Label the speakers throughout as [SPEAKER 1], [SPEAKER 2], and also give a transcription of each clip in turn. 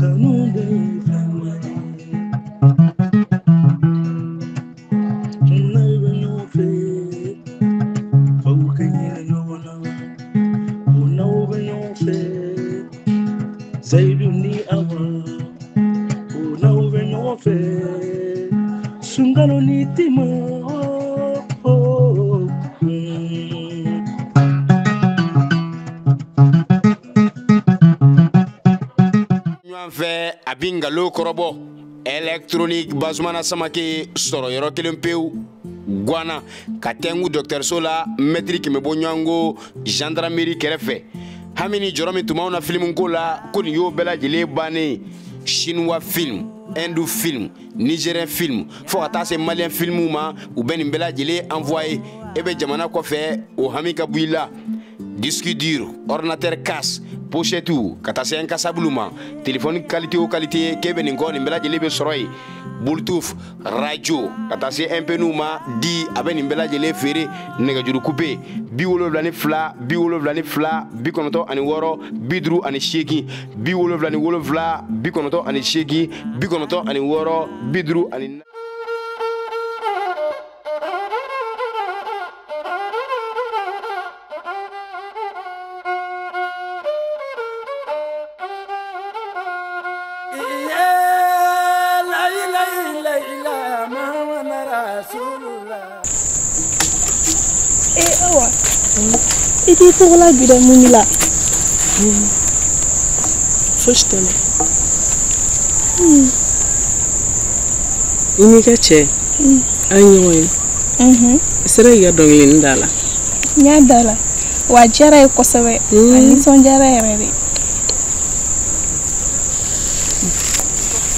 [SPEAKER 1] Kanu bɛ fɛnba ye. N'aw bɛ ɲɔgɔn fɛ, f'aw ka hinɛ ɲɔgɔn na. Ko n'aw bɛ ɲɔgɔn fɛ, Seyidu ni Awa. Ko n'aw bɛ ɲɔgɔn fɛ, Sunkalo ni Tima.
[SPEAKER 2] Ɲɔgɔn fɛ a bɛ nkalon kɔrɔbɔ électronique Bazumana Samake sɔrɔ yɔrɔ kelen pewu Guana ka tɛnku dɔgɔtɔrɔso la mɛtiri 100 bɔ ɲɔgɔnko gendarmerie kɛrɛfɛ. Hami ni jɔrɔ min tun b'anw na filimu ko la, ko nin y'o bɛɛ lajɛlen bannen. Chinois film, Hindou film, Nigérien film, fo ka taa se malien filmuw ma, u bɛ nin bɛɛ lajɛlen envoyé. E bɛ jamana kɔfɛ, o hami ka bɔ i la. Disque dur, ordinateur casse, pochette ka taa se incassable ma, téléphone qualité o qualité k'e bɛ nin kɔ, nin bɛɛ lajɛlen bɛ sɔrɔ yen. Bluetooth, radio ka taa se MP9 ma, di a bɛ nin bɛɛ lajɛlen feere. Nɛgɛjuru coupé 72 72 96 58 77 98 96 50 ani.
[SPEAKER 3] Awa, i t'i tɔgɔ la bi dɛ, mun b'i la?
[SPEAKER 4] Fosi tɛ ne. I n'i ka cɛ, an ye ɲɔgɔn ye. I sera k'i ka dɔnkilinin da la.
[SPEAKER 3] N y'a da la, wa a diyara ye kosɛbɛ. A nisɔndiyara yɛrɛ de.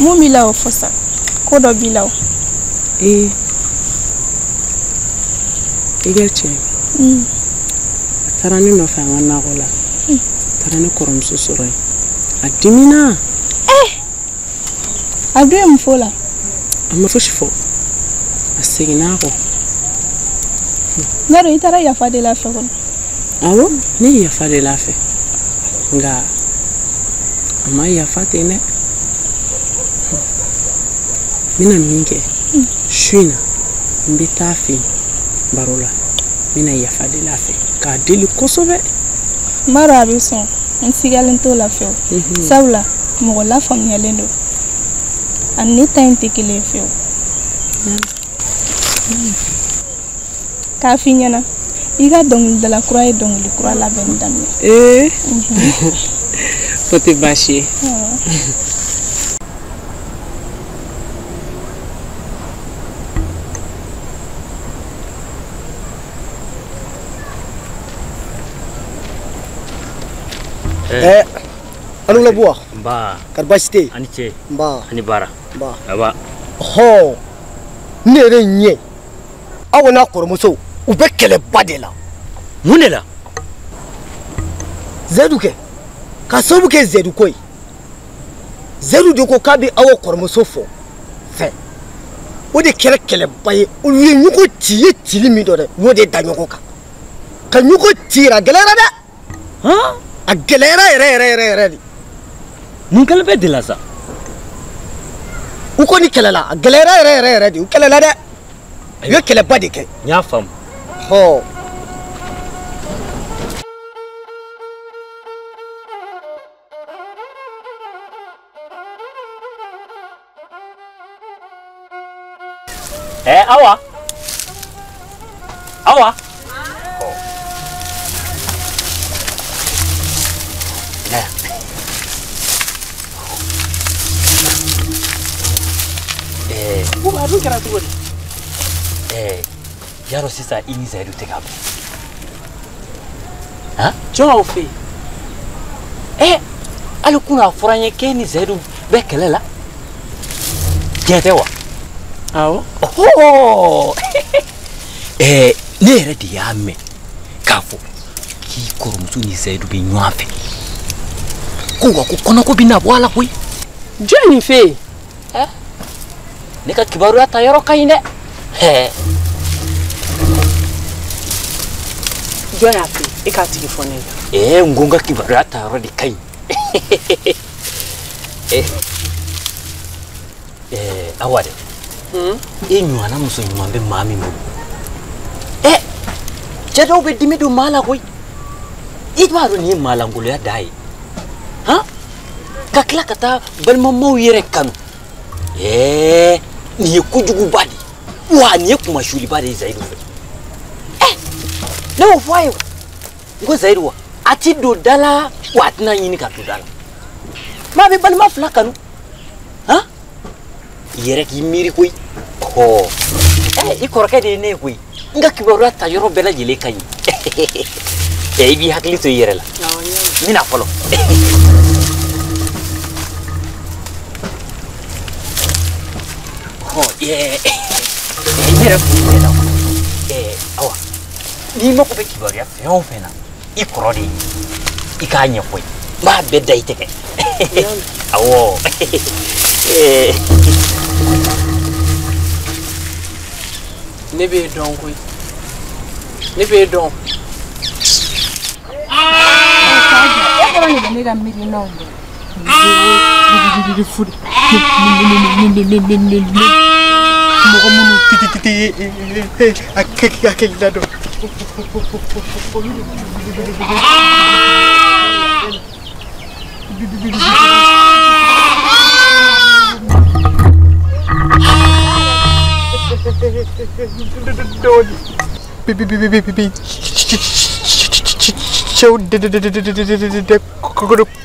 [SPEAKER 3] Mun b'i la o fɔ sa? Ko dɔ b'i la o.
[SPEAKER 4] Ee, i ka cɛ. A taara ne nɔfɛ an ka nakɔ la. A taara ne kɔrɔmuso sɔrɔ yen. A dimina.
[SPEAKER 3] A dun ye mun fɔ o la?
[SPEAKER 4] A ma fosi fɔ. A seginna a kɔ.
[SPEAKER 3] N y'a dɔn i taara yafa deli a fɛ kɔni.
[SPEAKER 4] Awɔ, ne ye yafa deli a fɛ. Nka a ma yafa ten dɛ. N bɛna min kɛ su in na, n bɛ taa a fɛ yen baro la. N bɛna yafa deli a fɛ k'a deli kosɛbɛ.
[SPEAKER 3] N b'a dɔn a bɛ sɔn, n sigalen t'o la fiyewu. Sabula mɔgɔ lafaamuyalen don. Ani ne ta in tɛ kelen ye fiyewu. K'a f'i ɲɛna, i ka dɔnkilidala kura ye dɔnkili kura labɛnni daminɛ.
[SPEAKER 4] Ee, o tɛ baasi ye.
[SPEAKER 5] Anu la buwa.
[SPEAKER 6] Nba.
[SPEAKER 5] Kari baasi tɛ yen?
[SPEAKER 6] Ani ce.
[SPEAKER 5] Nba.
[SPEAKER 6] Ani baara.
[SPEAKER 5] Nba.
[SPEAKER 6] Aba.
[SPEAKER 5] Ɔhɔn, ne yɛrɛ ɲɛ, aw n'a kɔrɔmuso u bɛ kɛlɛba de la.
[SPEAKER 6] Mun de la?
[SPEAKER 5] Zedu kɛ, ka sababu kɛ Zedu ko ye. Zedu de ko k'a bɛ aw kɔrɔmuso fɔ fɛ. O de kɛra kɛlɛba ye. Olu ye ɲɔgɔn ci ye cili min dɔn dɛ, u y'o de da ɲɔgɔn kan. Ka ɲɔgɔn ci yɛrɛ, a gɛlɛyara dɛ.
[SPEAKER 6] Han?
[SPEAKER 5] A gɛlɛyara yɛrɛ yɛrɛ yɛrɛ yɛrɛ de.
[SPEAKER 6] Mun kɛlen bɛ de la sa?
[SPEAKER 5] U kɔni kɛlɛla, a gɛlɛyara yɛrɛ yɛrɛ yɛrɛ de, u kɛlɛla dɛ. U ye kɛlɛba de kɛ.
[SPEAKER 6] N y'a faamu.
[SPEAKER 5] Hɔ.
[SPEAKER 6] Awa. Awa.
[SPEAKER 4] Buba, a dun kɛra cogo di?
[SPEAKER 6] Yarɔ sisan i ni Zayidu tɛ ka bɛn. Han?
[SPEAKER 4] Jɔn y'aw fɛ yen?
[SPEAKER 6] Hali kunun a fɔra n ye k'e ni Zayidu bɛ kɛlɛ la. Tiɲɛ tɛ wa?
[SPEAKER 4] Awɔ.
[SPEAKER 6] Ɔhɔ! Ne yɛrɛ de y'a mɛn k'a fɔ k'i kɔrɔmuso ni Zayidu bɛ ɲɔgɔn fɛ. Ko wa ko kɔnɔko bɛ na bɔ a la koyi.
[SPEAKER 4] Jɔn nin fɛ yen?
[SPEAKER 6] Ne ka kibaruya ta yɔrɔ ka ɲi dɛ.
[SPEAKER 4] Jɔn y'a fɛ yen? E k'a tigi fɔ ne ye.
[SPEAKER 6] N ko n ka kibaruya ta yɔrɔ de ka ɲi. Awa dɛ, e ɲɔgɔnna muso ɲuman bɛ maa min bolo, cɛ dɔw bɛ dimi don maa la koyi. I b'a dɔn nin ye maalankoloya da ye, han, ka tila ka taa balimamaw yɛrɛ kanu. Nin ye kojuguba de ye, wa nin ye kumasuliba de ye Zayidu fɛ. Ne y'o fɔ a ye, n ko Zayidu wa, a ti don da la, wa a tɛna ɲini ka don da la. Maa bɛ balima fila kanu, han, i yɛrɛ k'i miiri koyi. I kɔrɔkɛ de ye ne ye koyi, n ka kibaruya ta yɔrɔ bɛɛ lajɛlen ka ɲi. I b'i hakili to i yɛrɛ la. N bɛna fɔlɔ. N yɛrɛ kun bɛ la. Awa, n'i mako bɛ kibaruya fɛn o fɛn na, i kɔrɔ de ye, i k'a ɲɛfɔ ye. N b'a bɛɛ da i tɛgɛ. Awɔ.
[SPEAKER 4] Ne b'e dɔn koyi. Ne b'e dɔn.
[SPEAKER 3] E dɔrɔn de bɛ ne ka miirinaw dɔn.
[SPEAKER 5] Mɔgɔ minnu tɛ hakilina dɔn.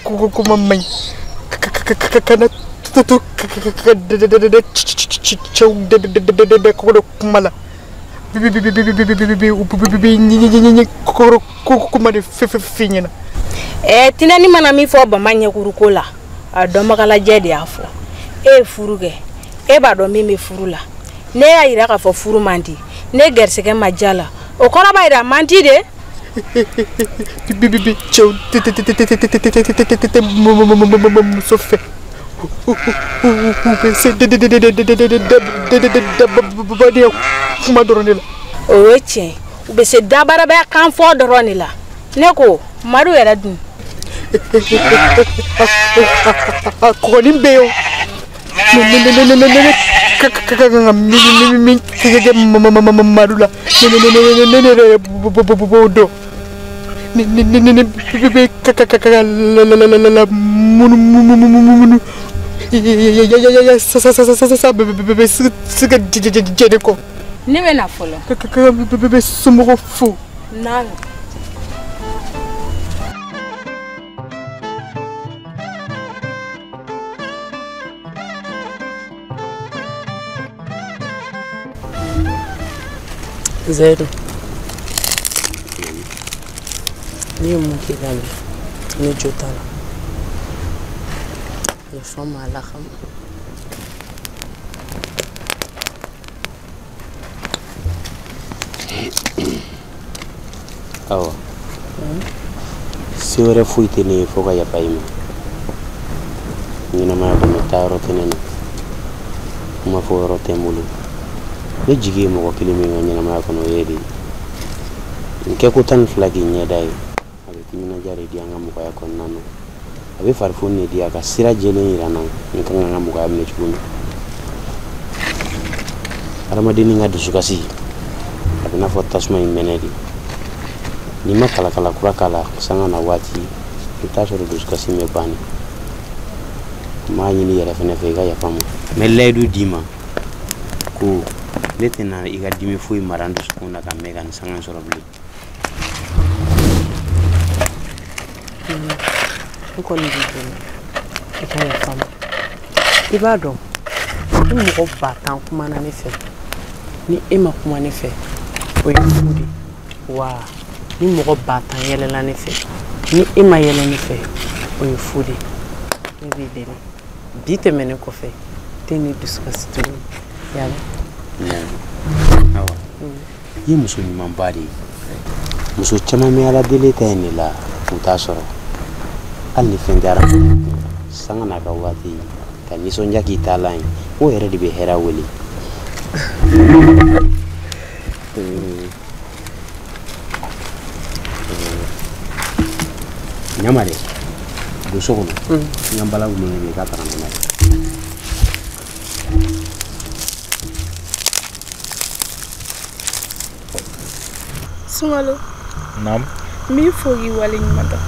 [SPEAKER 5] Cɛw kuma man ɲi kana to cɛw kuma la kuma de f'i ɲɛna.
[SPEAKER 7] Tinɛni mana min fɔ Bama ɲɛkuruko la, a dɔnbagalajɛ de y'a fɔ. E ye furu kɛ, e b'a dɔn min bɛ furu la. Ne y'a yira k'a fɔ furu man di, ne gɛrisigɛ ma diya la, o kɔrɔ b'a yira a man di de.
[SPEAKER 5] Cɛw tɛ muso fɛ, u bɛ se dabadenya kuma dɔrɔn de la.
[SPEAKER 7] O ye tiɲɛ, u bɛ se dabarabaya kan fɔ dɔrɔn de la. Ne ko Madu yɛrɛ dun.
[SPEAKER 5] A kɔgɔnin bɛ yen o. Ne ka kan ka min kɛ Madu la, ne yɛrɛ b'o dɔn. Ne bɛ ka la munumunu sa bɛ se ka jɛ de kɔ.
[SPEAKER 7] Ne bɛ na fɔlɔ.
[SPEAKER 5] Ka bɛ somɔgɔw fo.
[SPEAKER 7] Naamu.
[SPEAKER 4] Zayidu, ne ye mun k'i la bi, ne jo t'a la. Yafa n ma Ala kama.
[SPEAKER 2] Awa, se wɛrɛ foyi tɛ ne ye fo ka yafa i ma. Ɲɛnamaya kɔnɔ taayɔrɔ tɛ ne na, kuma fɔ yɔrɔ tɛ n bolo. Ne jigi ye mɔgɔ kelen min ka ɲɛnamaya kɔnɔ, o ye de ye. N kɛko 12 k'i ɲɛda ye, a bɛ timinadiya de di an ka mɔgɔya kɔnɔna na. A bɛ farifoni de di, a ka sira jɛlen yira n na n kan ka n ka mɔgɔya minɛ cogo min. Hadamaden ka dusukasi, a bɛ n'a fɔ tasuma in mɛnɛ de. N'i ma kalakala kura k'a la sanga na waati, i bɛ taa sɔrɔ dusukasi in bɛ ban de. N b'a ɲini i yɛrɛ fɛnɛ fɛ, i ka yafa n ma. N bɛ layidu d'i ma ko ne tɛna i ka dimi foyi mara n dusukun na ka mɛn ka nin sanga sɔrɔ bilen.
[SPEAKER 4] N kɔni b'i dɛmɛ, i ka yafa n ma. I b'a dɔn, ni mɔgɔ 10,000 kumana ne fɛ, ni e ma kuma ne fɛ, o ye fu de ye. Wa ni mɔgɔ 10,000 yɛlɛla ne fɛ, ni e ma yɛlɛ ne fɛ, o ye fu de ye. Ne b'i deli, bi tɛmɛnen kɔfɛ, tɛ ne dusukasi tuguni. Y'a mɛn?
[SPEAKER 2] Awa, i ye muso ɲumanba de ye. Muso caman bɛ Ala deli ta in de la, u t'a sɔrɔ. Hali ni fɛn tɛ hadamaden kun, sanga n'a ka waati, ka nisɔndiya k'i taalan ye, o yɛrɛ de bɛ hɛrɛ wele. Ɲama dɛ.
[SPEAKER 8] Don so kɔnɔ. N ka balan gulonnen bɛ i ka taa n'a ye.
[SPEAKER 3] Sunkalo.
[SPEAKER 9] Naamu.
[SPEAKER 3] N b'i fo k'i waleɲuman dɔn.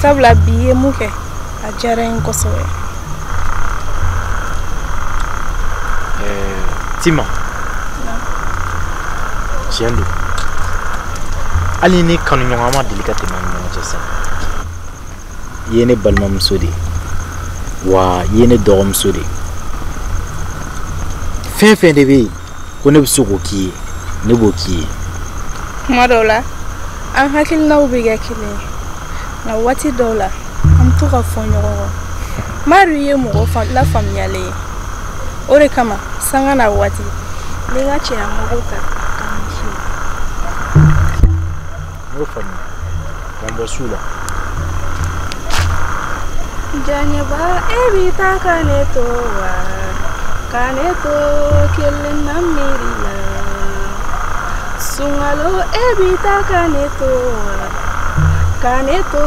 [SPEAKER 3] Sabula bi i ye mun kɛ, a diyara n ye kosɛbɛ.
[SPEAKER 9] Tima. Tiɲɛ don. Hali ni kanuɲɔgɔn ma deli ka tɛmɛ an ni ɲɔgɔn cɛ sa. I ye ne balimamuso de ye. Wa i ye ne dɔgɔmuso de ye. Fɛn fɛn de bɛ yen ko ne bɛ se k'o k'i ye, ne b'o k'i ye.
[SPEAKER 3] Kuma dɔw la, an hakilinaw bɛ kɛ kelen ye. Nka waati dɔw la, an bɛ to ka fɔ ɲɔgɔn kɔ. Mari ye mɔgɔ lafaamuyalen ye. O de kama, sanga n'a waati, n bɛ n ka cɛya mago ta k'a ɲɛsin i ma.
[SPEAKER 9] N y'o faamuya. Ka n bɔ su la.
[SPEAKER 3] Jaɲɛba e bɛ taa ka ne to wa, ka ne to kelen na miiri la. Sunkalo e bɛ taa ka ne to wa, ka ne to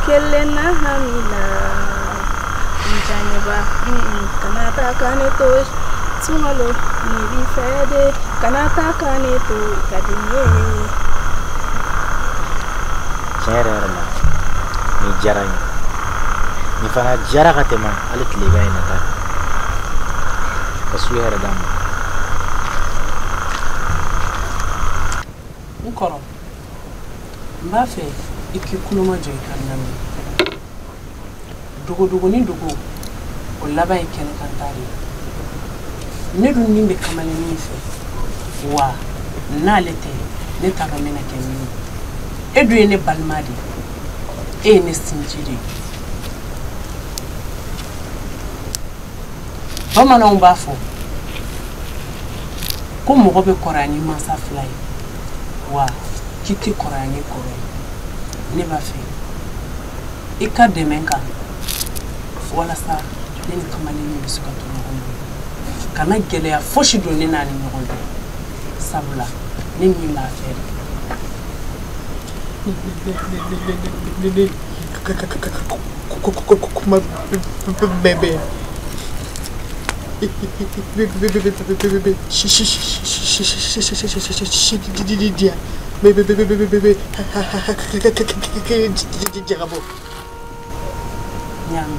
[SPEAKER 3] kelen na hami la. Jaɲɛba kana taa ka ne to. Sunkalo ne b'i fɛ de, kana taa ka ne to, i ka di n ye.
[SPEAKER 9] Tiɲɛ yɛrɛ yɛrɛ la, nin diyara n ye. Nin fana diyara ka tɛmɛ hali tilegan in na ta kan. Ka su hɛrɛ d'an ma.
[SPEAKER 4] N kɔrɔ, n b'a fɛ i k'i tulo majɔ i ka n lamɛn. Dogodogonin dogo, o laban ye kɛnɛkanta de ye. Ne dun ni bɛ kamalennin fɛ, wa n'ale tɛ, ne t'a dɔn n bɛna kɛ min ye. E dun ye ne balima de ye, e ye ne sinji de ye. Bamananw b'a fɔ ko mɔgɔ bɛ kɔrɔya ni mansa fila ye, wa k'i tɛ kɔrɔya ni kɔrɔ ye. Ne b'a fɛ i ka dɛmɛ kan walasa ne ni kamalennin bɛ se ka to ɲɔgɔn bolo. Kana gɛlɛya fosi don ne n'a ni ɲɔgɔn cɛ, sabula ne min b'a fɛ de.
[SPEAKER 1] Kuma bɛɛ bɛ jagabɔ.
[SPEAKER 4] N y'a mɛn.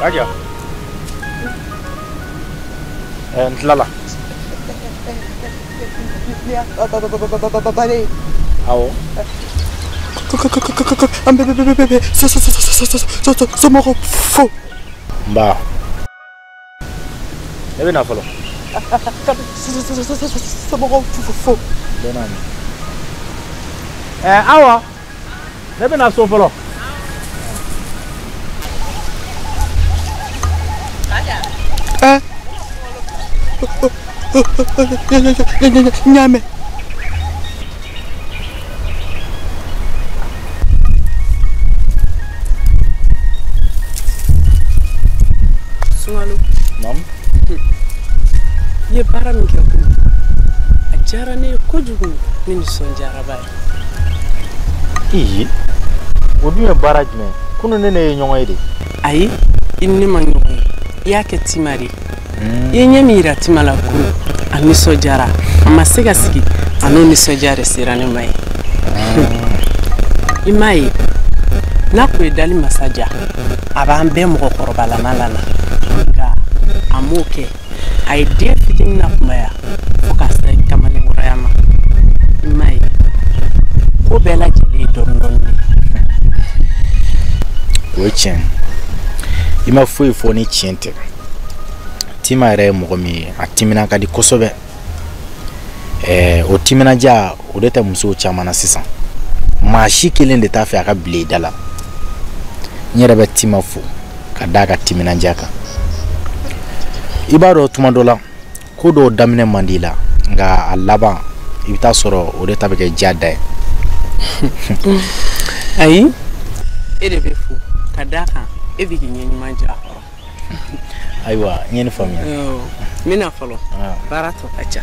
[SPEAKER 9] Kaja. N tilala. Awɔ.
[SPEAKER 1] An bɛɛ somɔgɔw fo.
[SPEAKER 9] Nba. Ne bɛ na fɔlɔ.
[SPEAKER 1] Somɔgɔw fo.
[SPEAKER 9] Bɛɛ n'a mɛn. Awa, ne bɛ na so fɔlɔ.
[SPEAKER 1] N y'a mɛn.
[SPEAKER 4] Sunkalo.
[SPEAKER 9] Naamu.
[SPEAKER 4] I ye baara min kɛ kunun, a diyara ne ye kojugu, ne nisɔndiyaraba ye.
[SPEAKER 9] Ee, o dun ye baara jumɛn ye? Kunun ne ne ye ɲɔgɔn ye de.
[SPEAKER 4] Ayi, i ni ne ma ɲɔgɔn ye. I y'a kɛ Tima de ye. I ye ɲɛ min yira Tima la kunun, a nisɔndiyara. A ma se ka sigi, a n'o nisɔndiya de sera ne ma ye. I m'a ye, n'a kun ye dali masa diya, a b'an bɛɛ mɔgɔkɔrɔbalama la na. Nka a m'o kɛ. A ye den fitinin na kunbaya fo ka se kamalenkɔrɔya ma. I m'a ye, ko bɛɛ lajɛlen ye dɔɔnin dɔɔnin de ye.
[SPEAKER 9] O ye tiɲɛ ye. I ma foyi fɔ ni tiɲɛ tɛ. Tima yɛrɛ ye mɔgɔ min ye, a timinan ka di kosɛbɛ. O timinandiya o de tɛ musow caman na sisan. Maa si kelen de t'a fɛ a ka bilen i da la. N yɛrɛ bɛ Tima fo ka d'a ka timinandiya kan. I b'a dɔn tuma dɔ la ko dɔw daminɛ man di i la, nka a laban i bɛ taa sɔrɔ o de ta bɛ kɛ diya da ye.
[SPEAKER 4] Ayi, e de bɛ fo ka d'a kan e bɛ k'i ɲɛ ɲuman jira a kɔrɔ.
[SPEAKER 9] Ayiwa, n ye nin faamuya.
[SPEAKER 4] N bɛna fɔlɔ, baara tɔ ka ca.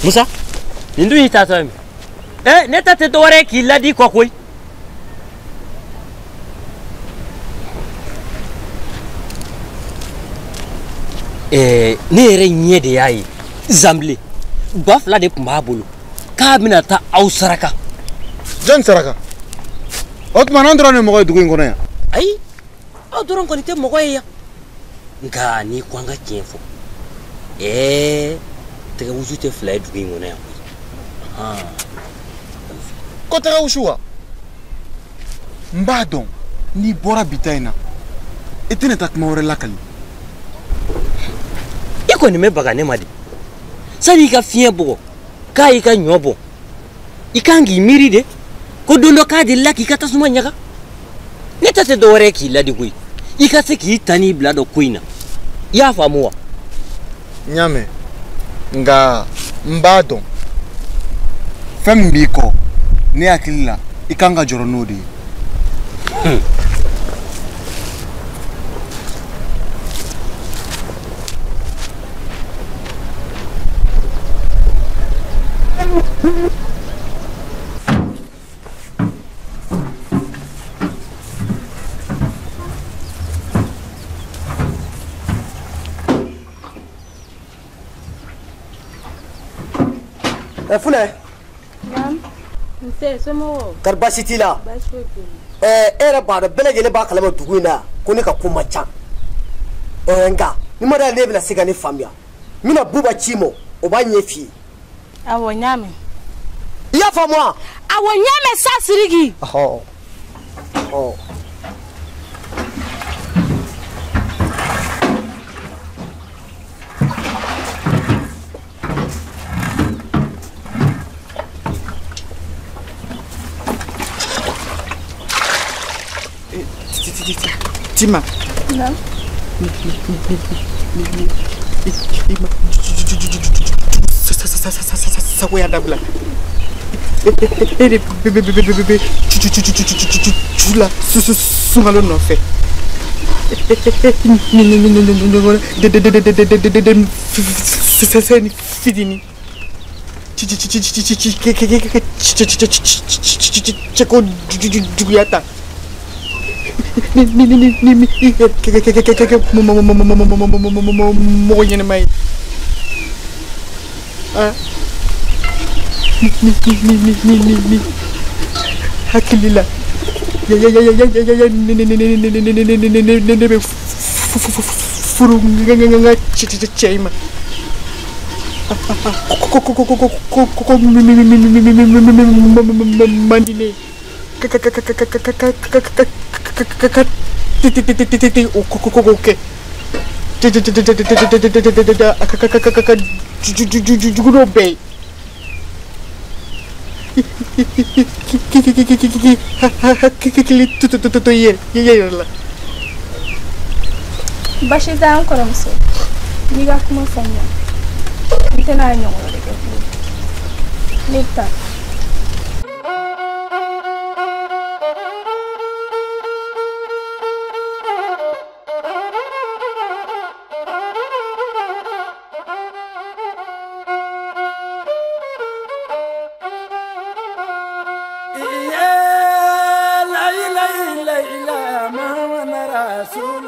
[SPEAKER 6] Musa, nin dun y'i taatɔ ye min? Ne ta tɛ dɔwɛrɛ ye k'i ladi kɔ koyi. Ne yɛrɛ ɲɛ de y'a ye Zanbile 2000 de tun b'a bolo k'a bɛna taa aw saraka.
[SPEAKER 10] Jɔn saraka? O tuma n'an dɔrɔn de mɔgɔ ye dugu in kɔnɔ yan.
[SPEAKER 6] Ayi, aw dɔrɔn kɔni tɛ mɔgɔ ye yan. Nka n'i ko an ka tiɲɛ fɔ, tɛgɛ wusu tɛ fila ye dugu in kɔnɔ yan koyi.
[SPEAKER 10] Ko tɛgɛ wusu wa? N b'a dɔn n'i bɔra bi ta in na, i tɛna taa kuma wɛrɛ lakali.
[SPEAKER 6] I kɔni bɛ baga ne ma de. Sani i ka fiɲɛ bugɔ k'a y'i ka ɲɔ bɔ, i kan k'i miiri de ko don dɔ k'a delila k'i ka tasuma ɲaga. Ne ta tɛ dɔwɛrɛ ye k'i ladi koyi. I ka se k'i ta n'i bila dɔ ko in na. I y'a faamu wa?
[SPEAKER 10] N y'a mɛn. Nka n b'a dɔn fɛn min b'i kɔ, ne hakili la i kan ka jɔrɔ n'o de ye.
[SPEAKER 5] Funɛ.
[SPEAKER 7] Naam. Nse, somɔgɔw?
[SPEAKER 5] Kari baasi t'i la?
[SPEAKER 7] Baasi foyi tɛ n na.
[SPEAKER 5] E yɛrɛ b'a dɔn bɛɛ lajɛlen b'a kalama dugu in na ko ne ka ko man ca. Nka ni ma d'a la ne bɛna se ka ne faamuya. N bɛna Buba ci i ma, o b'a ɲɛ f'i ye.
[SPEAKER 7] Awɔ, n y'a mɛn.
[SPEAKER 5] I y'a faamu wa?
[SPEAKER 7] Awɔ, n y'a mɛn sa Sidiki.
[SPEAKER 5] Ɔhɔ. Ɔ.
[SPEAKER 11] Tima.
[SPEAKER 3] Naam.
[SPEAKER 11] Sagoya dabila. E de bɛ ju la sunkalo nɔfɛ. Ni fitinin. cɛko juguya ta ni mɔgɔ ɲɛnɛma ye ni hakili la ne bɛ furu n ka cɛ in ma ko man di ne ye o ko kɛ jugu dɔw bɛɛ ye hakili to yɛrɛ la.
[SPEAKER 3] Baasi tɛ an kɔrɔmuso, n'i ka kuma faamuya n tɛna a ɲɔgɔn wɛrɛ kɛ tuguni. Ne bɛ taa.
[SPEAKER 1] La ilaha illallah Muhammad Rasulullah.